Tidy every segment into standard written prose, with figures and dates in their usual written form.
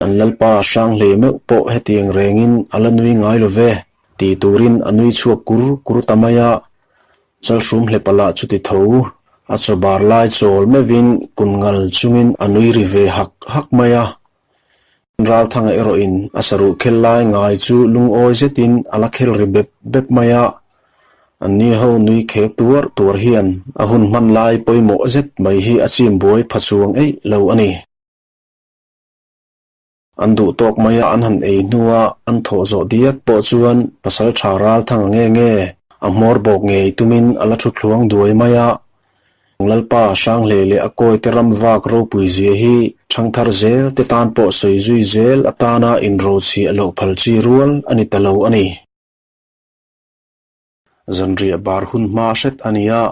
An lalpa hrang hle meuh pawh hetiang rengin a la nui ngai lo ve, ti turin a nui chhuak kur kur ta mai a. Chalhrum hlepa lah chuti tho, a chaw bar lai chawl meuhin kun ngal chungin a nui ri ve hak hak mai a. Ralthanga erawhin a saruh khel lai ngai chu lungawi zetin a la khel ri bep bep mai a. Anni ho nui khek tuar tuar hian a hun hman lai pawimawh zet mai hi a chim buai pha chuang eih lo a ni. An duh tawk mai a an han ei hnua an thawh zawh diak pawh chuan pasal tha ral thang nge nge a hmawr bawk ngei tumin a la thu thluang duai mai a. Lalpa Hranghleih leh a kawite ram vak ropui zia hi thangthar zel te tan pawh sawi zui zel atana inrochhiah loh phal chi rual a ni ta lo a ni. Zanriah bar hun hma hret a ni a,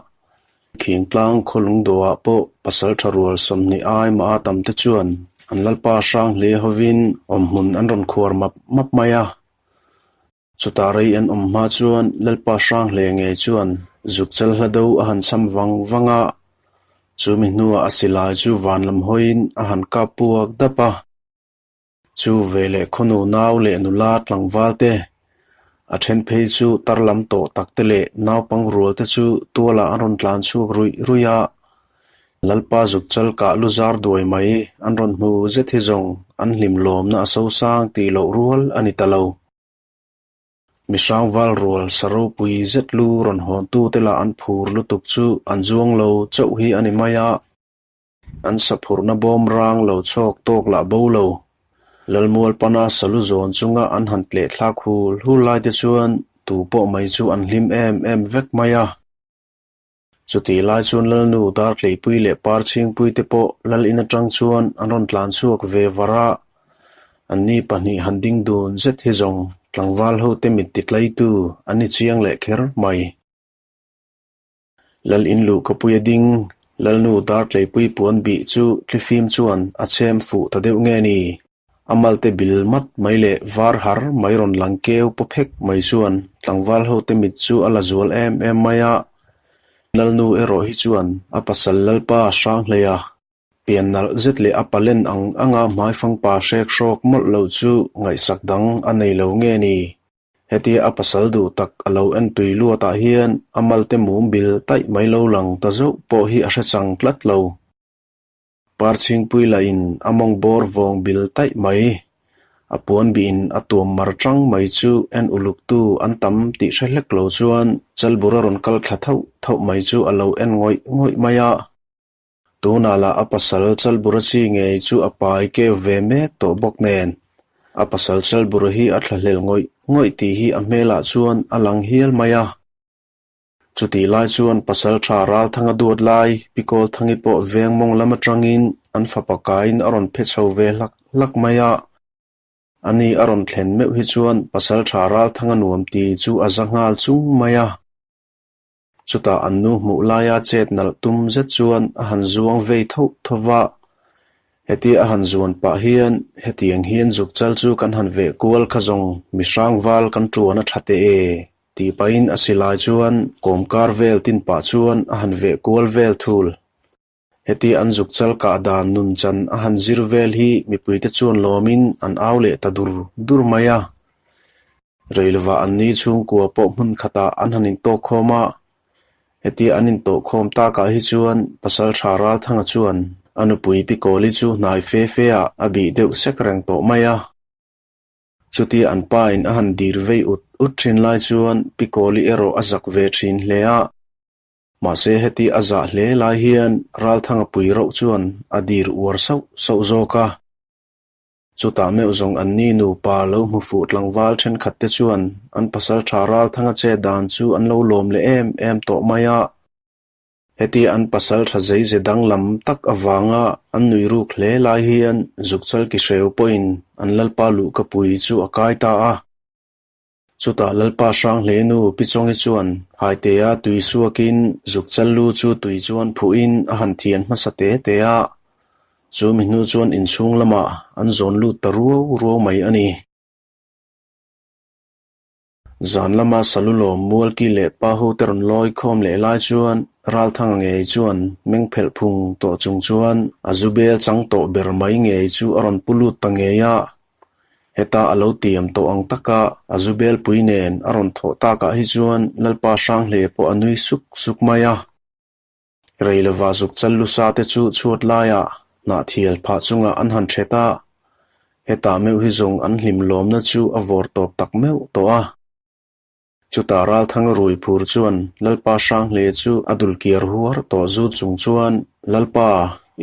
Khingtlang khawlungdawhah pawh pasal tha rual 20 ai mah a tam te chuan an lalpa hrang hle hovin awmhmun an rawn khuar map map mai a. Chutah rei an awm hma chuan lalpa hrang hle ngei chuan zuk chal hla do a han cham vang vang a, chumi hnuah a silai chu van lam hawiin a han kap puak dap a. Chu veleh khawnu nau leh nula tlangval te, a then phei chu tar lam tawh tak te leh naupang rual te chu tualah an rawn tlan chhuak ruih ruih a. Lalpa zuk chal kah lu zar duai mai an rawn hmu zet hi zawng an hlim lawmna a sosang tih loh rual a ni ta lo. Mi hrangval rual sa ropui zet lu rawn hawntu te lah an phur lutuk chu an zuang lo chauh hi a ni mai a. An saphurhna bawm rang lo chhawk tawk lah bo lo. Lalmual pana salu zawn chunga an han tleh thlak hul hul lai te chuan tu pawh mai chu an hlim em em vek mai a. Chutih lai chuan Lalnu Dartleipui leh Parchhingpui te pawh Lal in atang chuan an rawn tlan chhuak ve var a. Anni pahnih han ding dun zet hi zawng tlangval ho te mit titlaitu an ni chiang leh kher mai. Lal in luh ka pui a ding, Lalnu Dartleipui puan bih chu Tlifim chuan a chhem fuh ta deuh nge ni? A malte bil mat mai leh var har mai rawn lang keu paw phek mai chuan tlangval hote mit chu a la zual em em mai a. Lalnu erawh hi chuan a pasal Lalpa Hranghleia pian nalh zet leh a palen ang anga hmaifangpa hrek hrawk mawlh loh chu ngaihsak dang a nei lo nge ni? Hetia a pasal duh tak a lo en tui luatah hian a malte mum bil taih mai lo lang ta zauh pawh hi a hre chang tlat lo. Parchhingpui lahin a mawng bawr vawng bil taih mai. A puan bihin a tuam mar tang mai chu en uluk tu an tam tih hre hlek lo chuan Chalbura rawn kal thla thauh thauh mai chu a lo en ngawih ngawih mai a. Tunah lah a pasal Chalbura chi ngei chu a pai keu ve mek tawh bawk nen, a pasal Chalbura hi a thlahlel ngawih ngawih tih hi a hmelah chuan a lang hial mai a. Chutih lai chuan pasal tha Ralthanga duat lai Pikawlthangi pawh veng mawng lam atangin an fapa kaiin a rawn phe chho ve hlak hlak mai a. Ani a rawn thlen meuh hi chuan pasal tha Ralthanga nuam ti chu a za nghal chung mai a. Chutah an nu hmuh laia chet nalh tum zet chuan a han zuang vei tho tho va. Hetia a han zuan pah hian hetiang hian zukchal chu kan han veh kual kha zawng mi hrangval kan tuan a tha teh e tih pahin a silai chuan kawmkar vel tin pah chuan a han veh kual vel thul. Hetia an zukchal kah dan nun chan a han zir vel hi mipuite chuan lawmin an au leh ta dur dur mai a. Reilova an ni chhungkua pawh hmun khatah an han intawk khawm a. Hetia an intawhkhawm takah hi chuan pasal tha Ralthanga chuan a nupui Pikawli chu hnai fe fe ah a bih deuh sek reng tawh mai a. Chutia an pa in a han dir vei ut ut thin lai chuan Pikawli erawh a zak ve thin hle a. Mahse heti a zah hle lai hian Ralthanga pui rauh chuan a dir uar sauh sauh zawk a. Chutah meuh zawng anni nupa lo hmu fuh tlangval thenkhat te chuan an pasal tha Ralthanga che dan chu an lo lawm leh em em tawh mai a. Heti an pasal tha zeize danglam tak avanga an nui ruk hle lai hian Zukchal Kihreu pawhin an Lalpa luhkapui chu a kai ta a. Chutah Lalpa Hranghlenu Pi Chawngi chuan Haitea tui suakin Zukchal lu chu tui chuan phuhin a han thian hmasa te te a. Chu mi hnu chuan inchhung lamah an zawn lut ta ruau ruau mai a ni. Zan lama Salulawm Mualki leh Pa ho te rawn lawi khawm leh lai chuan Ralthanga ngei chuan meng phelh phung tawh chung chuan a zu bel chang tawh ber mai ngei chu a rawn pu lut ta ngei a. Heta a lo tiam tawh ang taka a zu belpui nen a rawn thawh takah hi chuan Lalpa Hranghle pawh a nui suk suk mai a. Rei lova zuk chal lusa te chu chhuat laiah hnahthial phah chungah an han thet a, hetah meuh hi zawng an hlim lawmna chu a vawr tawp tak meuh tawh a. Chutah Ralthanga rui phur chuan Lalpa Hranghle chu a dul kiar huar tawh zut chung chuan, Lalpa,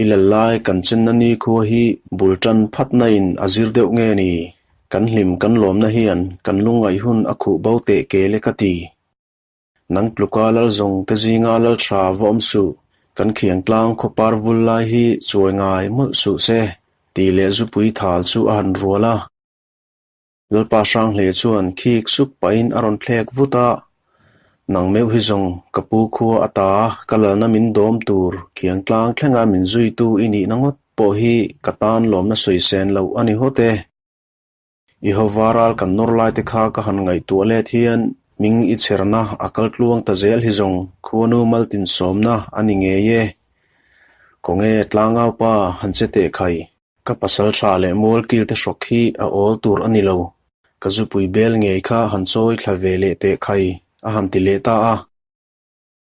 i lal lai kan chenna nikhua hi bul tan phatna in a zir deuh nge ni? Kan hlim kan lawmna hian kan lungngaih hun a khuh bo teh kel e ka ti. Nang tluka lal zawng te zinga lal tha va awm suh, kan khiang tlang khawpar vul lai hi chuai ngai mawlh suh se, tih leh zupui thal chu a han rual a. Lalpa Hranghle chuan khik suk pahin a rawn thlek vut a, Nang meuh hi zawng ka pu khua a ta, ka lalna min dawm tur khiang tlang thlenga min zuitu i nihna ngawt pawh hi ka tan lawmna sawi sen loh a ni hawt e. I hova ral kan nawr lai te kha ka han ngaihtuah let hian hming i chherna a kal tluang ta zel hi zawng khuanu maltin sawmna a ni ngei e. Khawnge tlangaupa han che teh khai. Ka pasal tha leh mual kil te hrawk hi a awl tur a ni lo. Ka zupui bel ngei kha han chawi thla ve leh teh khai a han ti leh ta a.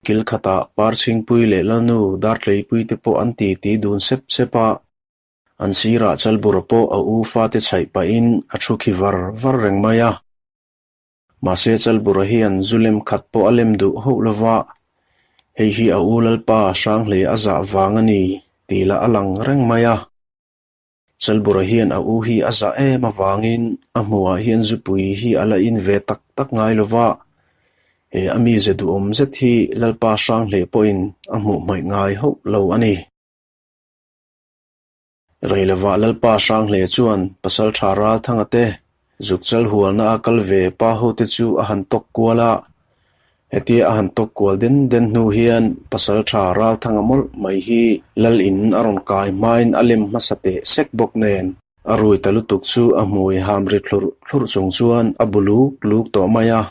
Kil khatah Parchhingpui leh Lalnu Dartleipui te pawh an ti ti dun sep sep a. An sirah Chalbura pawh a u fate chhaih pahin a thu khi var var reng mai a. Mahse Chalbura hian zu lem khat pawh a lem duh hauh lova, hei hi a u Lalpa Hranghlei a zah vang a ni tih lah a lang reng mai a. Chalbura hian a u hi a zah em avangin a hmuhah hian zupui hi a la in ve tak tak ngai lova, he a mize duhawm zet hi Lalpa Hranghlei pawhin a hmuh hmaih ngai hauh lo a ni. Reilovah Lalpa Hranghle chuan Pasalṭha Ralthanga te zukchal hualna a kal ve pa hote chu a han tawk kual a. Hetia a han tawk kual den den hnu hian Pasalṭha Ralthanga mawlh mai hi Lal in a rawn kai hmain a lem hmasa teh sek bawk nen a rui ta lutuk chu a hmui ham ri thlurh thlurh chung chuan a bu luk luk tawh mai a.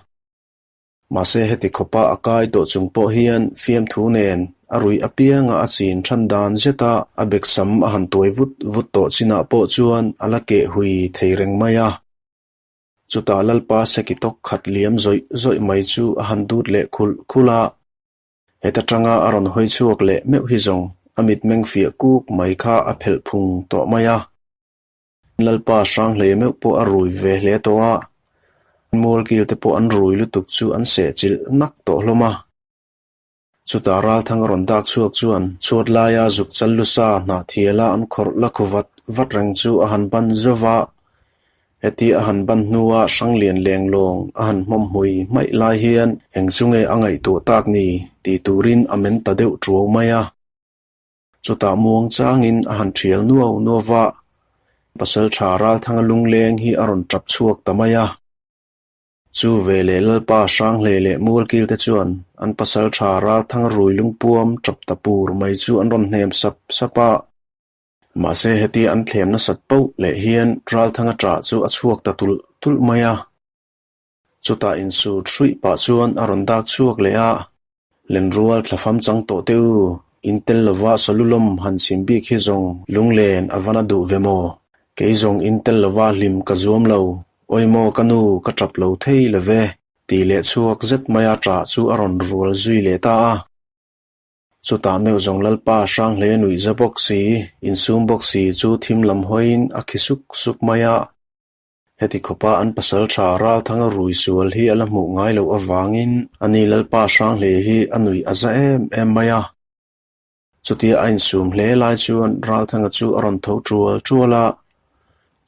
Mahse heti khawpa a kai tawh chung pawh hian fiamthu nen a ruih apianga a chin than dan zeta a beksam a han tuai vut vut tawh chinah pawh chuan a la keh hui thei reng mai a. Chutah Lalpa seki tawk khat liam zawih zawih mai chu a han dut leh khulh khulh a. Heta tanga a rawn hawi chhuak leh meuh hi zawng a mitmeng fiah kuk mai kha a phelh phung tawh mai a. Lalpa Hranghlei meuh pawh a rui ve hle tawh a, mualkil te pawh an rui lutuk chu an sehchilh nak tawh hlawm a. Chutah Ralthang a rawn dak chhuak chuan chhuat laia zuk chal lusa hnahthiala an khawrh la khu vat vat reng chu a han ban zauh va. Heti a han ban hnua Hranglian lenglawng a han hmawm hmui hmaih lai hian eng chu nge a ngaihtuah tak ni tih turin a men ta deuh ṭuau mai a. Chutah muang changin a han ṭhial nuau nuau va, Pasalṭha Ralthanga lungleng hi a rawn ṭap chhuak ta mai a. Chu veleh Lalpa Hranghlei leh Mualkilte chuan an Pasalṭha Ralthanga rui lungpuam ṭap ta pur mai chu an rawn hnem sap sap a. Mahse hetia an thlem nasat poh leh hian Ralthanga ṭah chu a chhuak ta tulh tulh mai a. Chutah insut hruih pah chuan a rawn dak chhuak leh a, Lenrual thlafam chang tawh teh u, in tel lova Salulawm han chim bik hi zawng lunglen a van a duh ve maw? Kei zawng in tel lova hlim ka zuam lo, awi maw ka nu ka tap lo thei lo ve, tih leh chhuak zet maia ṭah chu a rawn rual zui leh ta a. Chutah meuh zawng Lalpa Hranghlei nuih za bawk si, insum bawk si chu thim lam hawiin a khi suk suk mai a. Heti khawpa an pasal tha Ralthanga rui sual hi a la hmuh ngai loh avangin ani Lalpa Hranghlei hi a nuih a za em em mai a. Chutia a insum hle lai chuan Ralthanga chu a rawn tho tual tual a.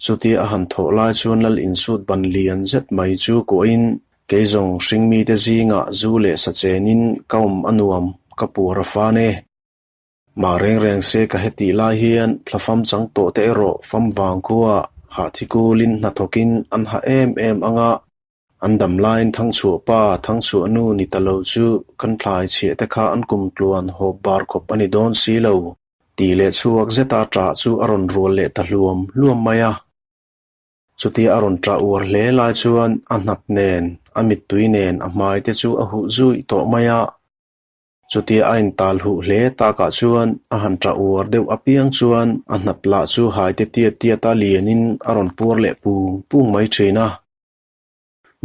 Chutia a han thawh lai chuan Lal insut ban lian zet mai chu kuahin kei zawng hringmite zingah zu leh sa chenin ka awm a nuam ka puar a fan e. Mah reng reng se ka hetih lai hian thlafam chang tawh te erawh fam vang khuaah hahthi kulin hnathawkin an ha em em ang a, an dam laiin Thangchhuah pa, Thangchhuah nu ni ta lo chu kan thlai chhiah te kha an kum tluan hawp bar khawp a ni dawn si lo tih leh chhuak zeta ṭah chu a rawn rual leh ta hluam hluam mai a. Chutia a rawn ṭah uar hle lai chuan a hnap nen, a mittui nen a hmai te chu a huh zuih tawh mai a. Chutia a intal huh hle takah chuan a han ṭah uar deuh apiang chuan a hnap lah chu haite tiat tiata lianin a rawn puar leh pung pung mai ṭhin a.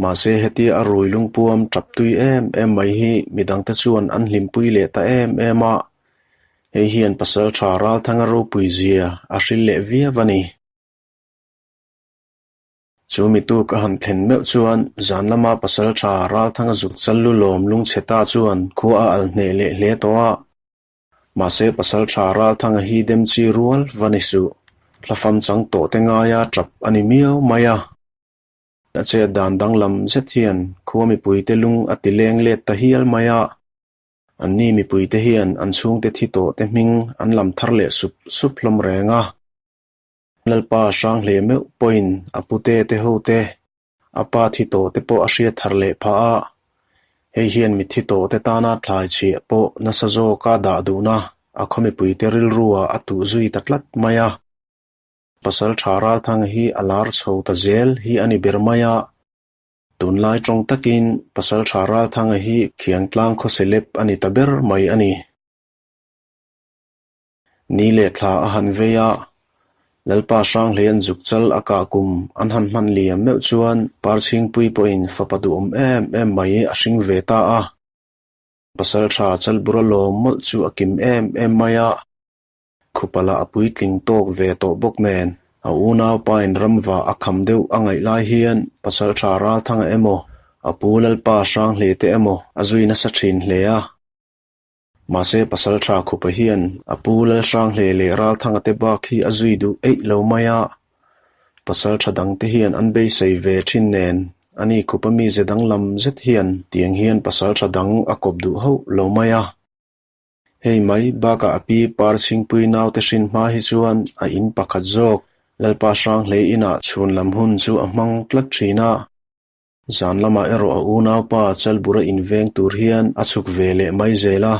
Mahse hetia a rui lungpuam ṭap tui em em mai hi midangte chuan an hlimpui leh ta em em a, hei hian Pasalṭha Ralthanga ropui zia a hril leh viau a ni. Chu mi tuk a han thlen meuh chuan zan lama Pasalṭha Ralthanga zuk chal lu lawm lungchhe ta chuan khua a al hneh leh hle tawh a. Mahse Pasalṭha Ralthanga hi dem chi rual va ni suh, hlafam chang tawh te ngaia ṭap a ni miau mai a. A chet dan danglam zet hian khua mipuite lung a ti leng let ta hial mai a. Anni mipuite hian an chhungte thi tawh te hming an lam thar leh sup sup hlawm reng a. Lalpa hrang hle meuh pawhin a pute te ho te, a pa thi tawh te pawh a hriat thar leh phah a. Hei hian mitthi tawh te tana thlai chhiah pawh nasa zawka dah duhna a khaw mipuite rilruah a tuh zui ta tlat mai a. Pasalṭha Ralthanga hi a lar chho ta zel hi a ni ber mai a. Tunlai tawng takin Pasalṭha Ralthanga hi Khiangtlang khaw celeb a ni ta ber mai a ni. Ni leh thla a han vei a, Lalpa Hranghleian zuk chal a kah kum an han hman liam meuh chuan Parchhingpui pawhin fapa duhawm em em mai a hring ve ta a. Pasalṭha Chalbura lawm mawlh chu a kim em em mai a. Khupala a puitling tawk ve tawh bawk nen, a unaupain ramva a kham deuh a ngaih lai hian Pasalṭha Ralthanga emaw, a pu Lalpa Hranghleite te emaw a zui nasa ṭhin hle a. Mahse Pasalṭha Khupa hian a pu Lalhranghleih leh Ralthanga te bak hi a zui duh eih lo mai a. Pasalṭha dangte hian an beisei ve ṭhin nen, ani Khupa mize danglam zet hian tiang hian Pasalṭha dang a kawp duh hauh lo mai a. Hei mai bakah a pi Parchhingpui naute hrin hma hi chuan a in pakhat zawk Lalpa Hranghleih inah chhun lam hun chu a hmang tlat ṭhin a. Zan lamah erawh a unaupa Chalbura inveng tur hian a chhuk ve leh mai zel a.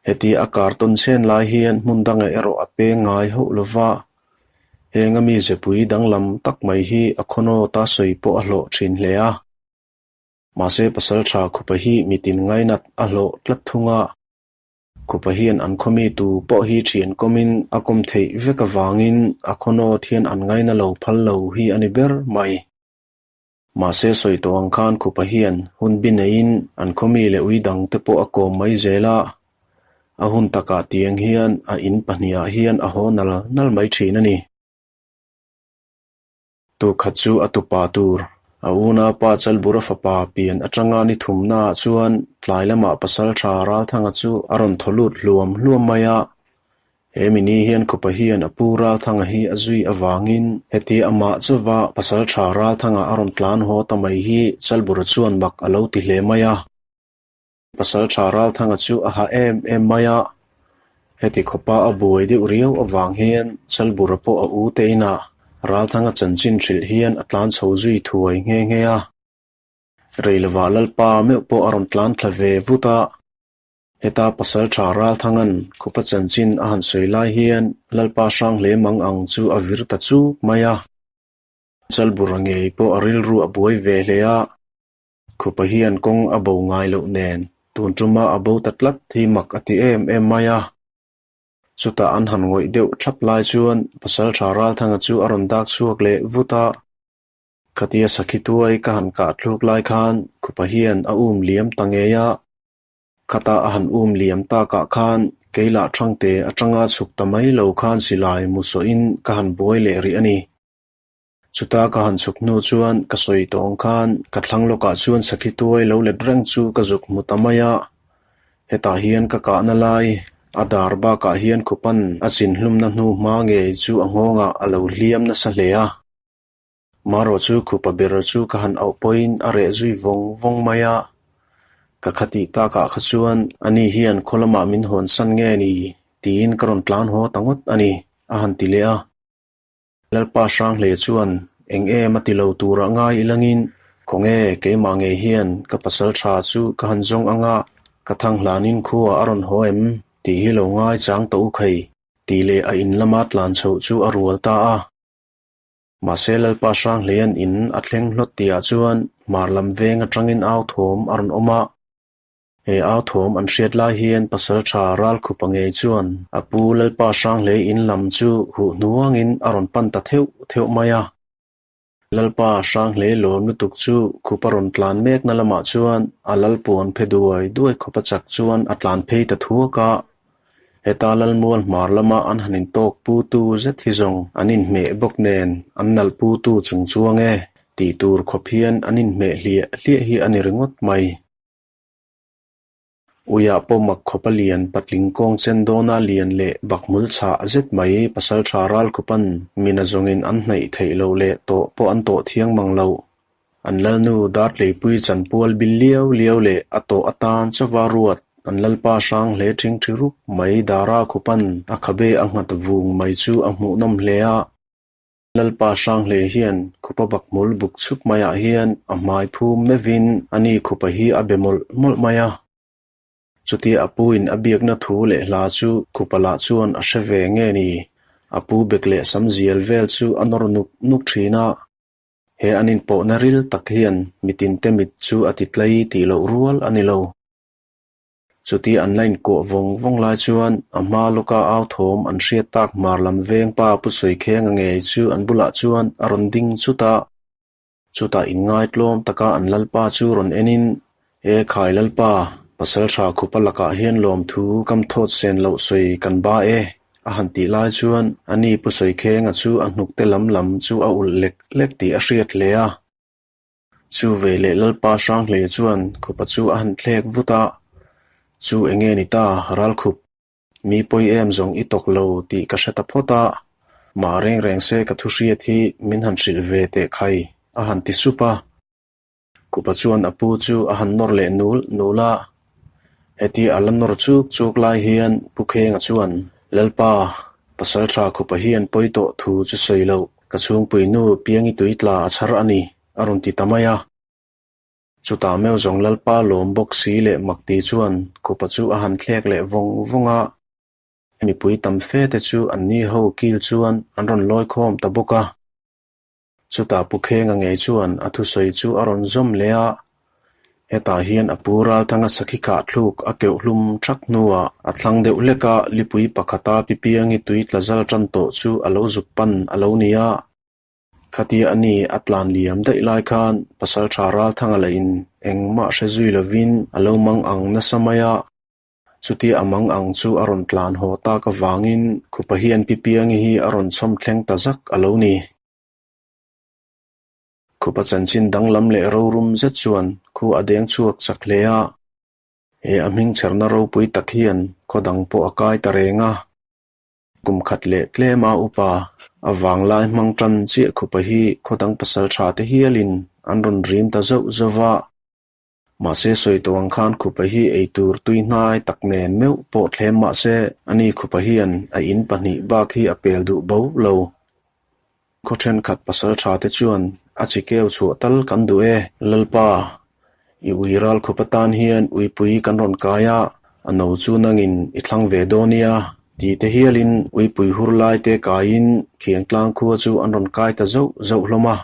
Heti a kartawn chen lai hian hmun dangah erawh a peng ngai hauh lo va, heng a mizepui danglam tak mai hi a khawnawta sawi pawh a hlawh thin hle a. Mahse Pasalṭha Khupa hi mitin ngainat a hlawh tlat thung a. Khupa hian an khawmi tu pawh hi ṭhian kawmin a kawm theih vek avangin a khawnawt hian an ngaina lo phal lo hi a ni ber mai. Mahse sawi tawh ang khan Khupa hian hun bi neiin an khawmi leh ui dang te pawh a kawm mai zel a, a hun takah tiang hian a in pahnihah hian a haw nal nal mai thin a ni. Tukhat chu a tupa tur, a unaupa Chalbura fapa pian atanga ni thumnaah chuan tlai lamah Pasalṭha Ralthanga chu a rawn thaw lut hluam hluam mai a. He mini hian Khupa hian a pu Ralthanga hi a zui avangin hetia amah chauva Pasalṭha Ralthanga a rawn tlan haw ta mai hi Chalbura chuan mak a lo ti hle mai a. Pasalṭha Ralthanga chu a ha em em mai a, heti khawpa a buai deuh riau avang hian Chalbura pawh a u te inah Ralthanga chanchin hrilh hian a tlan chho zui thuai nghe nghe a. Reilovah Lalpa meuh pawh a rawn tlan thla ve vut a, heta Pasalṭha Ralthanga'n khupa chanchin a han sawi lai hian Lalpa Hranghle mang ang chu a vir ta chuk mai a. Chalbura ngei pawh a rilru a buai ve hle a. Khupa hian kawng a bo ngai loh nen tun tuma a bo ta tlat hi mak a ti em em mai a. Chutah an han ngawih deuh thap lai chuan Pasalṭha Ralthanga chu a rawn dak chhuak leh vut a. Khatia sakhi tuai ka han kah thluk lai khan Khupa hian a um liam ta ngei a. Khata a han um liam takah khan keilah Thangte atanga chhuk ta mai lo khan silai mu sawhin ka han buai leh rih a ni. Chuta ka han chhuk hnu chuan ka sawi tawng khan ka thlang lawkah chuan sakhi tuai lo let reng chu ka zuk hmu ta mai a. Hetah hian ka kahna lai a dar bakah hian khupan a chin hlumna hnu hma ngei chu a nghawngah a lo hliam nasa hle a. Marawh chu khupa ber chu ka han auh pawhin a reh zui vawng vawng mai a. Ka khatih takah kha chuan ani hian khaw lamah min hawnsan nge ni tiin ka rawn tlan haw ta ngawt a ni, a han ti leh a. Lalpa Hranghleia chuan eng em a ti lo tura ngai ilangin, Khawnge keimah ngei hian ka pasal tha chu ka han zawng anga ka thang hlanin khua a rawn haw em tih hi lo ngai chang tawh u khai tih leh a in lama tlan chhoh chu a rual ta a. Mahse Lalpa Hranghleia'n in a thleng hlawt tihah chuan hmar lam veng atangin au thawm a rawn awm a. He au thawm an hriat lai hian Pasalṭha Ralkhupa ngei chuan a pu Lalpa Hranghlei in lam chu huh hnuangin a rawn pan ta theuh theuh mai a. Lalpa Hranghlei lawm lutuk chu khupa rawn tlan mekna lamah chuan a lalpuan phe duai duai khawpa chak chuan a tlan phei ta thuak a. Heta Lalmual hmar lama an han intawk putu zet hi zawng an inhmeh bawk nen an nalh putu chung chuang e tih tur khawp hian an inhmeh hliah hliah hi a ni ringawt mai. Uiah pawh mak khawp a lian patling kawng chen dawna lian leh bakhmul chhah zet mai pasaltha ralkhupan mina zawngin an hnaih theih loh leh tawh pawh an tawh thiang mang loh. An lalnu Dartleipui chanpual bil liau liau leh a tawh atan chauva ruat an lalpa hrang hle ṭhingṭhi rup mai Dara khupan a khabe a nghat vung mai chu a hmuhnawm hle a. Lalpa Hranghlei hian khupa bakhmul buk chhup maiah hian a hmai phum meuhin a ni khupa hi a be mawlh mawlh mai a. Chutia a pu in a biakna thu leh hla chu khupa lah chuan a hre ve nge ni? A pu bek leh sam zial vel chu a nawr nuk nuk thin a. He an inpawhna ril tak hian mitinte mit chu a ti tlai tih loh rual a ni lo. Chutia an la inkuah vawng vawng lai chuan a hma lawka au thawm an hriat tak hmar lam veng pa Pu Sawikheng a ngei chu an bulah chuan a rawn ding chut a. Chutah inngaitlawm taka an lalpa chu rawn enin, E khai lalpa, pasaltha khupa lakah hian lawmthu kam thawt sen loh sawi kan ba e, a han tih lai chuan ani Pu Sawikhenga chu a hnukte lam lam chu a ulh lek lek tih a hriat hle a. Chu veleh Lalpa Hranghlei chuan khupa chu a han thlek vut a, Chu enge ni ta, Ralkhup? Mi pawi em zawng i tawk lo tih ka hre ta phawt a, mah reng reng se ka thu hriat hi min han hrilh ve teh khai, a han ti sup a. Khupa chuan a pu chu a han nawr leh nul nul a. Hetia a la nawr chuk chuk lai hian Pu Khenga chuan, Lalpa, Pasalṭha khupa hian pawi tawh thu chu sawi loh, ka chhungpui nu Piangi tui tla a chhar a ni, a rawn ti ta mai a. Chutah meuh zawng Lalpa lawm bawk si leh Makti chuan khupa chu a han thlek leh vawng vawng a. Mipui tam fe te chu an ni ho kil chuan an rawn lawi khawm ta bawk a. Chutah Pu Khenga ngei chuan a thusawi chu a rawn zawm leh a, hetah hian a pu Ralthanga sakhi khah thluk a keuh hlum thak hnuah a thlang deuh hlek a, lipui pakhata Pipiangi tui tla zal tan tawh chu a lo zuk pan a lo ni a. Khatia a ni a tlan liam daih lai khan Pasaltha Ralthanga lahin engmah hre zui lovin a lo mang ang nasa mai a. Chutia a mang ang chu a rawn tlan haw tak avangin khupa hian Pipiangi hi a rawn chhawm thleng ta zak a lo ni. Khupa chanchin danglam leh rorum zet chuan khu a deng chhuak chak hle a. He a hming chherna ropui tak hian khaw dang pawh a kai ta reng a. Kum khat leh tlema upa a vanglai hmang tan chiah khupa hi khaw dang pasal tha te hialin an rawn rim ta zauh zauh va. Mahse sawi tawh ang khan khupa hi ei tur tui hnai tak nen meuh pawh thlem mahse ani khupa hian a in pahnih bak hi a pel duh bo lo. Khaw thenkhat pasal tha te chuan a chi keu chhuah tal kan duh e. Lalpa, i ui ral khupa tan hian uipui kan rawn kai a, a no chu nangin i thlang ve dawn nia ti te hialin uipui hur lai te kaiin khiangtlang khua chu an rawn kai ta zauh zauh hlawm a.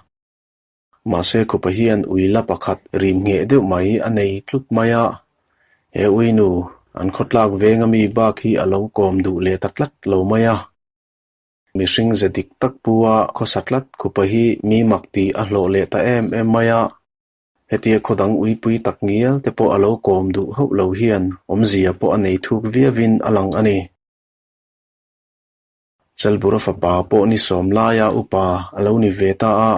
Mahse khupa hian ui la pakhat rim ngheh deuh mai a nei tlut mai a, he ui nu an khawtlak venga mi bak hi a lo kawm duh leh ta tlat lo mai a. Mihring ze dik tak pu a khawsa tlat khupa hi mi mak tih a hlawh leh ta em em mai a. Hetia khaw dang uipui tak ngial te pawh a lo kawm duh hauh lo hian awmzia pawh a nei thuk viauin a lang a ni. Chalbura fapa pawh ni sawm laia upa a lo ni ve ta a,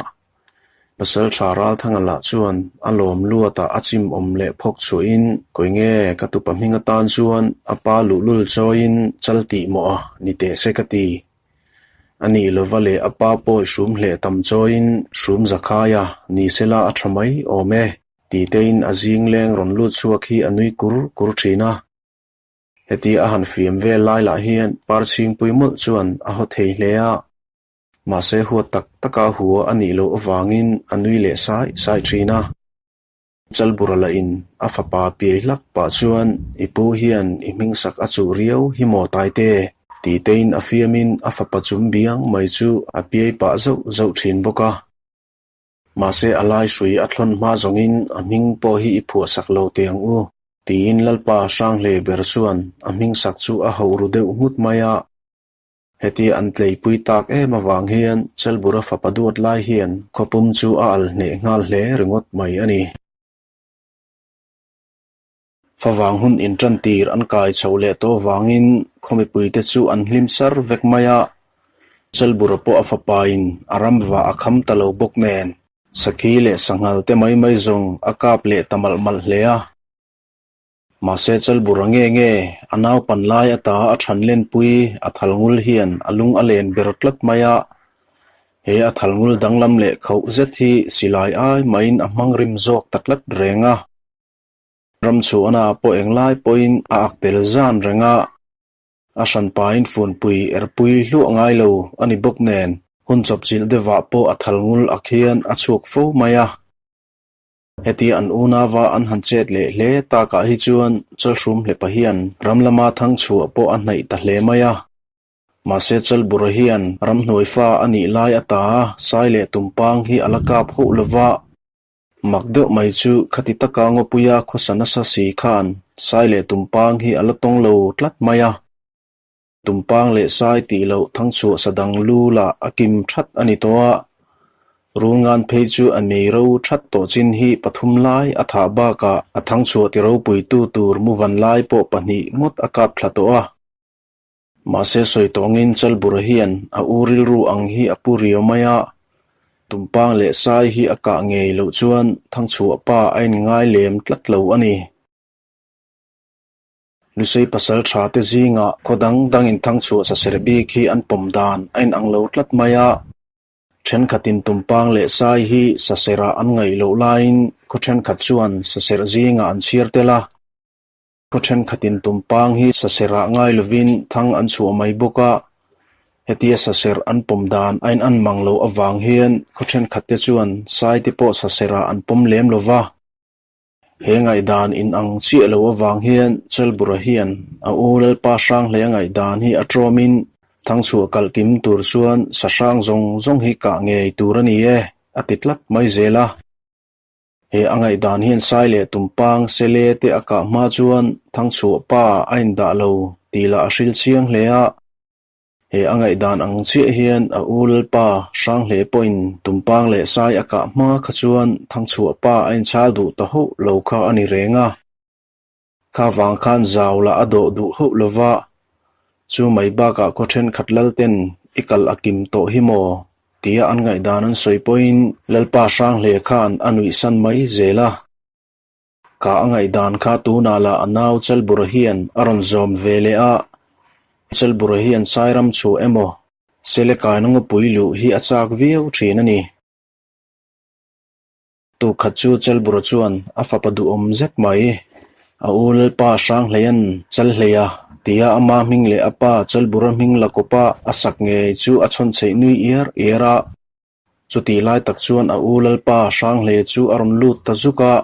Pasalṭha Ralthanga lah chuan a lawm luatah a chim awm leh phawk chhuahin kawi nge ka tupa hming atan chuan a pa luhlul chawiin chal tih mawh a ni teh se ka ti. A nih lova leh a pa pawi hrum hleh tam chawiin hrum zakhaia ni sela a ṭha mai awm e ti tein a zing leng rawn lut chhuak hi a nui kur kur ṭhin a. Hetia a han fiam vel lai lah hian Parchhingpui mawlh chuan a haw thei hle a, mahse huat tak taka hua a nih loh avangin a nui leh sai sai thin a. Chalbura lahin a fapa piai hlak pah chuan i pu hian i hming sak a chuh riau hi maw Taite? tih tein a fiamin a fapa chum biang mai chu a piai pah zauh zauh thin bawk a. Mahse a lai hrui a thlawn hma zawngin a hming pawh hi i phuah sak lo teh ang u. Tiin Lalpa Hranghlei ber chuan a hming sak chu a hauh ru deuh nghut mai a. Hetia an tleipui tak em avang hian Chalbura fapa duat lai hian khawpum chu a al hneh nghal hle ringawt mai a ni. Favang hun inṭan tir an kai chho leh tawh avangin khaw mipuite chu an hlim sar vek mai a, Chalbura pawh a fapain a ram vah a kham ta lo bawk nen, Sakhi leh sanghal te mai mai zawng a kap leh ta malh malh hle a. Mahse Chalbura nge nge a naupan lai ata a than lenpui a thal ngul hian a lung a len ber tlat mai a, he a thal ngul danglam leh khauh zet hi silai ai maiin a hmang rim zawk ta tlat reng a. Ram chhuahna pawh englai pawhin a ak tel zan reng a, a hranpain funpui erpui hluah ngai lo a ni bawk nen hun chawpchilh deuhah pawh a thal ngul ak hian a chhuak fo mai a. Hetia an unauva an han chet leh hle takah hi chuan Chalhrum hlepa hian ram lama thang chhuah pawh a hnaih ta hle mai a. Mahse Chalbura hian ramhnuai fa a nih lai ata sai leh tumpang hi a la kap hauh lova, Mak deuh mai chu khati taka ngawpuia khawsa nasa si khan sai leh tumpang hi a la tawng lo tlat mai a. Tumpang leh sai tih loh thangchhuah sa dang lu lah a kim that a ni tawh a. Rulngan phei chu a mei ro that tawh chin hi pathum lai a thah bakah a thangchhuah ti ropuitu tur muvan lai pawh pahnih ngawt a kap thla tawh a. Mahse sawi tawngin Chalbura hian a u rilru ang hi a pu riau mai a, Tumpang leh Sai hi a kah ngei loh chuan Thangchhuah pa a inngai lem tlat lo a ni. Lusei pasal tha te zingah khaw dang dangin Thangchhuah saser bik hi an pawm dan a inang lo tlat mai a, thenkhatin Tumpang leh Sai hi saserah an ngaih loh laiin khaw thenkhat chuan saser zingah an chhiar tel a. Khaw thenkhatin tumpang hi saserah ngai lovin thang an chhuah mai bawk a, hetia saser an pawm dan a in an mang loh avang hian khaw thenkhatte chuan sai te pawh saserah an pawm lem lo va. He ngaihdan in ang chiah lo avang hian Chalbura hian a u Lalpa Hranghlei a ngaihdan hi a tawmin thang chhuah kalh kim tur chuan sa hrang zawng zawng hi kah ngei tur a ni e a ti tlat mai zel a. He a ngaihdan hian sai leh tumpang sele te a kah hma chuan Thangchhuah pa a indah lo tih lah a hril chiang hle a. He a ngaihdan ang chiah hian a u Lalpa Hranghle pawhin tumpang leh sai a kah hma kha chuan Thangchhuah pa a inchhal duh ta hauh lo kha a ni reng a. Kha vang khan zau lah a dawh duh hauh lo va, chu mai bakah khaw thenkhat Lalten i kal a kim tawh hi maw? tia an ngaihdan an sawi pawhin Lalpa Hranghle khan a nuihsan mai zel a. Ka a ngaihdan kha tunah lah a nau Chalbura hian a rawn zawm ve leh a, Chalbura hian Sairam chhuah emaw Selekaina ngawpui luh hi a chak viau thin a ni. Tukhat chu Chalbura chuan a fapa duhawm zet mai, a u Lalpa Hranghleia'n Chalhleia tia ama hming leh a pa Chalbura hming la kawpa a sak ngei chu a chhawn chheih nui iar iar a. Chutih lai tak chuan a u Lalpa Hranghleia chu a rawn lut ta zuk a.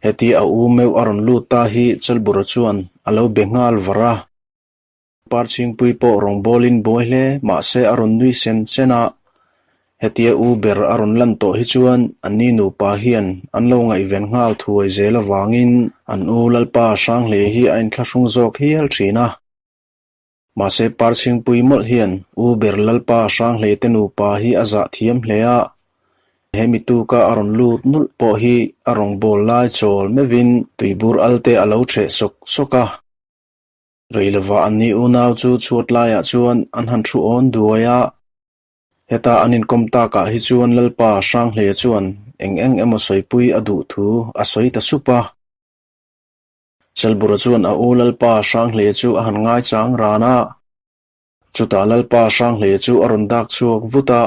Hetia a u meuh a rawn lut ta hi Chalbura chuan a lo be nghal var a. Parchhingpui pawh rawngbawlin buai hle mahse a rawn nui sen sen a, hetia u ber a rawn lan tawh hi chuan anni nupa hian an lo ngaihven nghal thuai zel avangin an u Lalpa Hranghle hi a inthlahrung zawk hial thin a. Mahse Parchhingpui mawlh hian u ber Lalpa Hranghle te nupa hi a zah thiam hle a, he mi tuka a rawn lut nulh pawh hi a rawngbâwl lai chawl meuhin tuibur al te a lo ṭheh sawk sawk a. Rei lova anni unau chu chhuat laiah chuan an han thu awn duai a. Heta an inkawm takah hi chuan Lalpa Hranghleia chuan eng eng emaw sawipui a duh thu a sawi ta sup a. Chalbura chuan a u Lalpa Hranghleia chu a han ngaichang ran a. Chutah Lalpa Hranghleia chu a rawn dak chhuak vut a,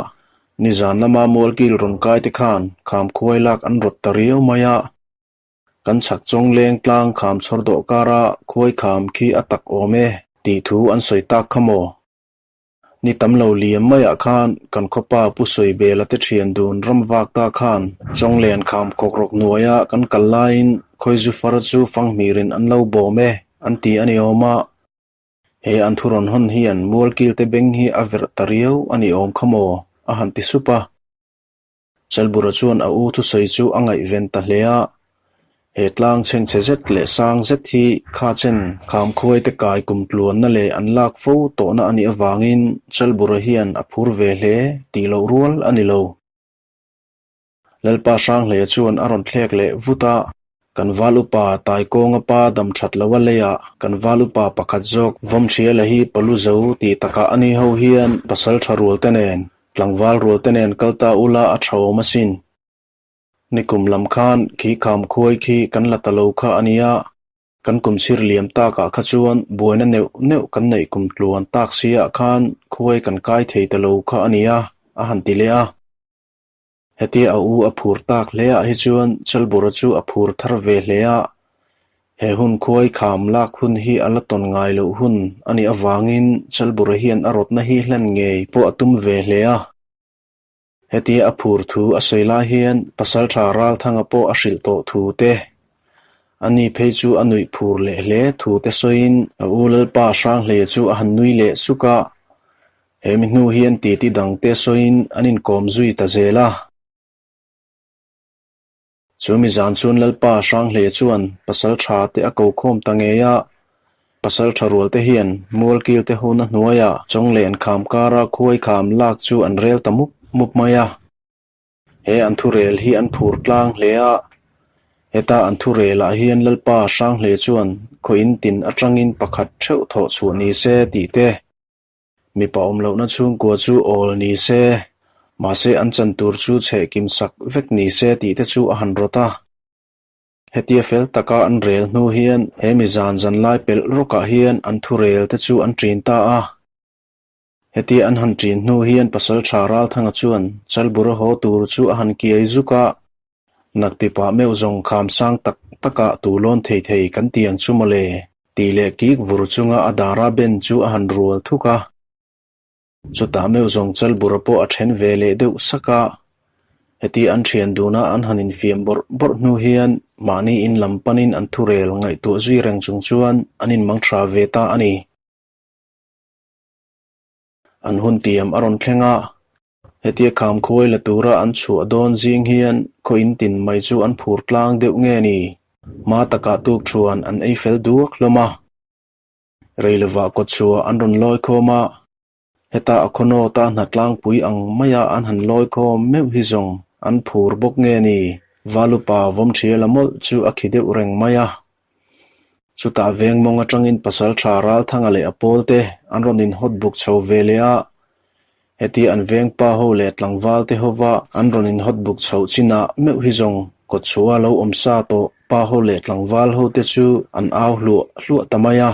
nizan lama mualkil rawn kai te khan khamkhuai lak an rawt ta riau mai a. Kan chhak chawng leng tlang kham chhawr dawh kara khuai kham khi a tak awm e tih thu an sawi tak kha maw? Ni tam lo liam maiah khan kan khawpa Pu Sawibela te thian dun ram vak ta khan chawnglen kham kawkrawk hnuaia kan kal laiin khawizu far chu fanghmirin an lo bawm e an ti a ni awm a. He an thu rawn hawn hian mualkilte beng hi a verh ta riau a ni awm kha maw? a han ti sup a. Chalbura chuan a u thusawi chu a ngaihven ta hle a. He tlang chhengchhe zet leh sang zet hi kha chen Khamkhuai te kai kum tluanna leh an lak fo tawhna a nih avangin Chalbura hian a phur ve hle tih loh rual a ni lo. Lalpa Hranghleia chuan a rawn thlek leh vut a, Kan val upa Taikawnga pa dam that lo a leiah kan val upa pakhat zawk Vawmthiala hi palu zo tih takah a ni ho hian pasal tha rual te nen, tlangval rual te nen kal ta ula a tha awm asin. Nikum lam khan khi kham khuai khi kan la ta lo kha a nia, kan kum chhir liam takah kha chuan buaina neuh neuh kan neih kum tluan tak siah khan khuai kan kai thei ta lo kha a nia, a han ti leh a. Hetia a u a phur tak hle ah hi chuan Chalbura chu a phur thar ve hle a, he hun khuai kham lak hun hi a la tawn ngai loh hun a nih avangin Chalbura hian a rawtna hi hlen ngei pawh a tum ve hle a. Hetia a phur thu a sawi lai hian Pasalṭha Ralthanga pawh a hrilh tawh thu te, ani phei chu a nuih phur leh hle thu te sawiin a u Lalpa Hranghleia chu a han nui leh suk a. He mi hnu hian titi dangte sawiin an inkawm zui ta zel a. Chu mi zan chuan Lalpa Hranghleia chuan pasalṭha te a ko khawm ta ngei a. Pasalṭha rual te hian Mualkil te huna hnuaiah Chawnglen kham kara khuai kham lak chu an rel ta mup mup mai a. He an thurel hi an phur tlang hle a, heta an thurelah hian Lalpa Hranghleia chuan khaw in tin atangin pakhat theuh thawh chhuah ni se tih te, Mipa awm lohna chhungkua chu awl ni se, mahse an chan tur chu chheh kim sak vek ni se tih te chu a han rawt a. Hetia fel taka an rel hnu hian he mi zan zan lai pelh rawkah hian an thu rel te chu an ṭin ta a. Hetia an han ṭin hnu hian Pasalṭha Ralthanga chuan Chalbura haw tur chu a han kiai zuk a, Naktipah meuh zawng kham sang tak takah tu lawn thei thei kan ti ang chu mawle, tih leh kik vur chunga a dara ben chu a han rual thuk a. Chutah meuh zawng Chalbura pawh a then ve leh deuh sak a. Heti an thian duna an han infiam bawrh bawrh hnu hian mahni in lam panin an thurel ngaihtuah zui reng chung chuan an inmang tha ve ta a ni. An hun tiam a rawn thleng a, Hetia kham khuai la tura an chhuah dawn zing hian khaw in tin mai chu an phur tlang deuh nge ni? Hma takah tuk thuan an ei fel duak hlawm a. Rei lovah kawtchhuah an rawn lawi khawm a, heta a khaw nawta hna tlangpui ang maia an han lawi khawm meuh hi zawng an phur bawk nge ni? Valupa Vawmthiala mawlh chu a khi deuh reng mai a. Chutah veng mawng atangin Pasaltha Ralthanga leh a pawlte an rawn inhawt buk chho ve leh a, Heti an veng pa ho leh tlangval te hova an rawn inhawt buk chhoh chinah meuh hi zawng kawtchhuah a lo awm sa tawh pa ho leh tlangval ho te chu an au hluah hluah ta mai a.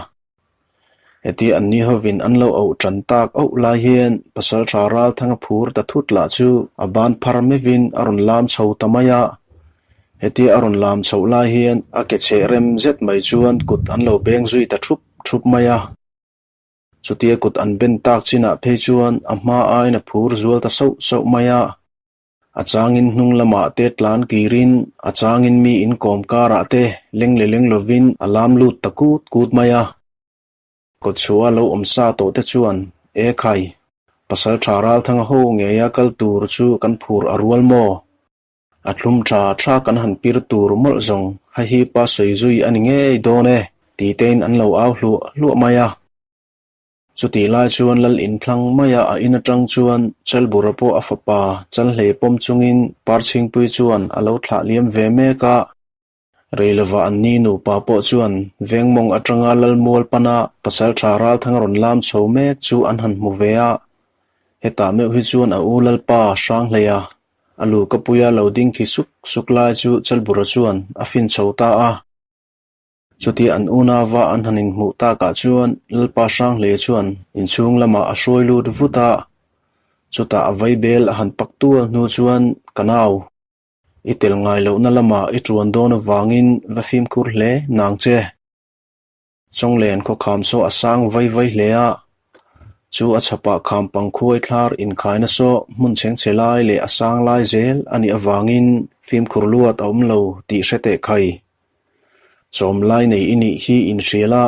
Heti an ni hovin an lo auh tan tak auh lai hian Pasaltha Ralthanga phur ta thut lah chu a ban phar meuhin a rawn lam chho ta mai a. Hetia a rawn lam chhoh lai hian a ke chheh rem zet mai chuan kut an lo beng zui ta thup thup mai a. Chutia kut an ben tak chinah phei chuan a hma aiin a phur zual ta sauh sauh mai a. A changin hnung lamah te tlan kirin, a changin mi inkawm karah te leng leh leng lovin a lam lut ta kut kut mai a. Kawtchhuah a lo awm sa tawh te chuan, E khai, Pasaltha Ralthanga ho ngeia kal tur chu kan phur a rual maw? A thlum tha tha kan han pir tur mawlh zawng ha hi pa sawi zui a ni ngei dawn e ti tein an lo au hluah hluah mai a. Chutih lai chuan lal inthlang maia a in atang chuan Chalbura pawh a fapa Chalhlei pawm chungin Parchhingpui chuan a lo thlah liam ve mek a. Rei lovah an ni nupa pawh chuan Vengmawng atanga Lalmual pana Pasaltha Ralthanga rawn lam chho mek chu an han hmu ve a. Hetah meuh hi chuan a u Lalpa Hranghleia a lu ka puia lo ding khi suk suk lai chu Chalbura chuan a fin chho ta a. Chutia an unauva an han inhmuh takah chuan Lalpa Hranghleia chuan inchhung lamah a hruai lut vut a. Chutah a vaibel a han pak tual hnu chuan ka nau. I tel ngai lohna lamah i ṭuan dawn avangin va fimkhur hle nang che. Chawnglen khawkham saw a sang vai vai hle a, chu a chhapah kham pang khuai thlar inkhaina saw hmun chhengchhe lai leh a sang lai zel a nih avangin fimkhur luat a awm lo tih hre teh khai. Chawm lai nei i nih hi inhrial a,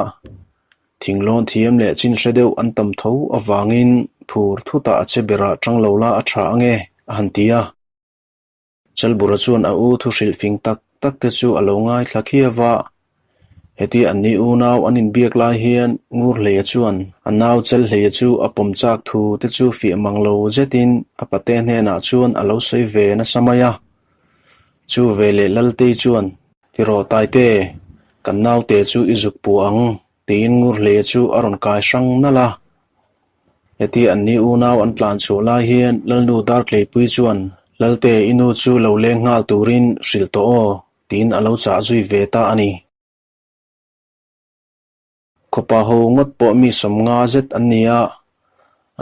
thinglawn thiam leh chin hre deuh an tam tho avangin phur thutah a che berah ṭang lo la a ṭha ange, a han ti a. Chalbura chuan a u thu hrilh fing tak tak te chu a lo ngaithla khiau a. Hetia anni unau an inbiak lai hian Ngurhleia chuan a nau Chelhleia chu a pawm chak thu te chu fiah mang lo zetin a pate hnenah chuan a lo sawi ve nasa mai a. Chu veleh Laltei chuan, Tiraw Taite, kan naute chu i zuk pu ang, tiin Ngurhleia chu a rawn kai hrang nalh a. Hetia anni unau an tlan chhuah lai hian Lalnu Dartleipui chuan, Lalte, i nu chu lo leng nghal turin hrilh tawh aw, tiin a lo chah zui ve ta a ni. Khawpa ho ngawt pawh mi sawmnga zet an ni a,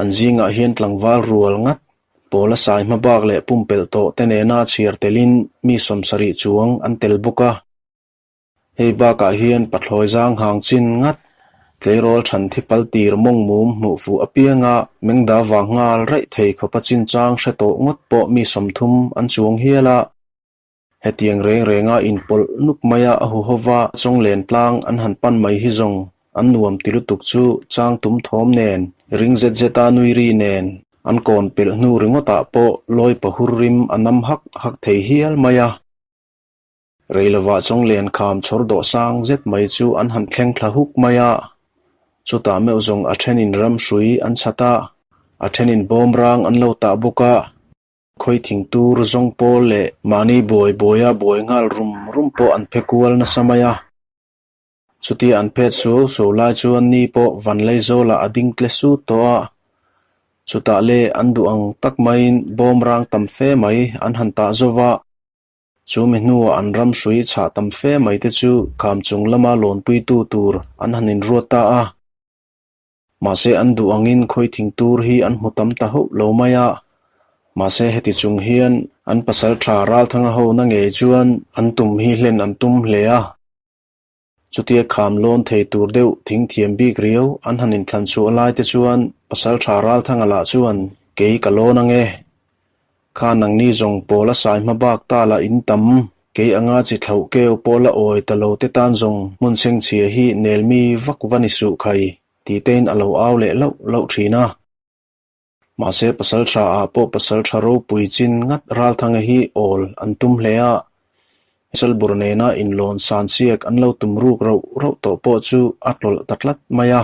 an zingah hian tlangval rual ngat, pawla sai hma bak leh pumpelh tawh te nena chhiar telin mi sawmsarih chuang an tel bawk a. Hei bakah hian pathlawi zang hang chin ngat, tleirawl than thi pal tir mawng mum hmuh fuh apianga mengda vang nghal raih thei khawpa chinchang hre tawh ngawt pawh mi 30 an chuang hial a. Hetiang reng renga inpawlh nuk maia a huhova chawnglen tlang an han pan mai hi zawng an nuam ti lutuk chu chang tum thawm nen, ring zet zeta nui ri nen, an kawn pelh hnu ringawtah pawh lawi pahur rim a nam hak hak thei hial mai a. Rei lovah chawnglen kham chhawr dawh sang zet mai chu an han thleng thla huk mai a. Chutah meuh zawng a thenin ram hrui an chhat a, a thenin bawmrang an lo tah bawk a. Khawi thing tur zawng pawl leh mahni buai buaia buai nghal rum rum pawh an phe kual nasa mai a. Chutia an phet suau suau lai chuan ni pawh Vanleizawlah a ding tle sut tawh a. Chutah le an duh ang tak maiin bawm rang tam fe mai an han tah zo va. Chu mi hnuah an ram hrui chhah tam fe mai te chu kham chung lama lawnpuitu tur an han inruat ta a. Mahse an duh angin khawi thing tur hi an hmu tam ta hauh lo mai a. Mahse heti chung hian an pasal tha Ralthanga ho na ngei chuan an tum hi hlen an tum hle a. Chutia kham lawn thei tur deuh thing thiam bik riau an han inthlan chhuah lai te chuan pasal tha Ralthanga lah chuan kei ka lawn ang e. Kha nangni zawng pawl a sai hma bak ta lah in tam, kei anga chi thlauh keu pawh la awi ta lo te tan zawng hmun chhengchhia hi nel mi vak va ni suh khai, tih tein a lo au leh lauh lauh thin a. Mahse pasal tha ah pawh pasal tha ropui chin ngat Ralthanga hi awl an tum hle a, Chalbur nena inlawn san siak an lo tum ruk rauh rauh tawh pawh chu a tlawlh ta tlat mai a.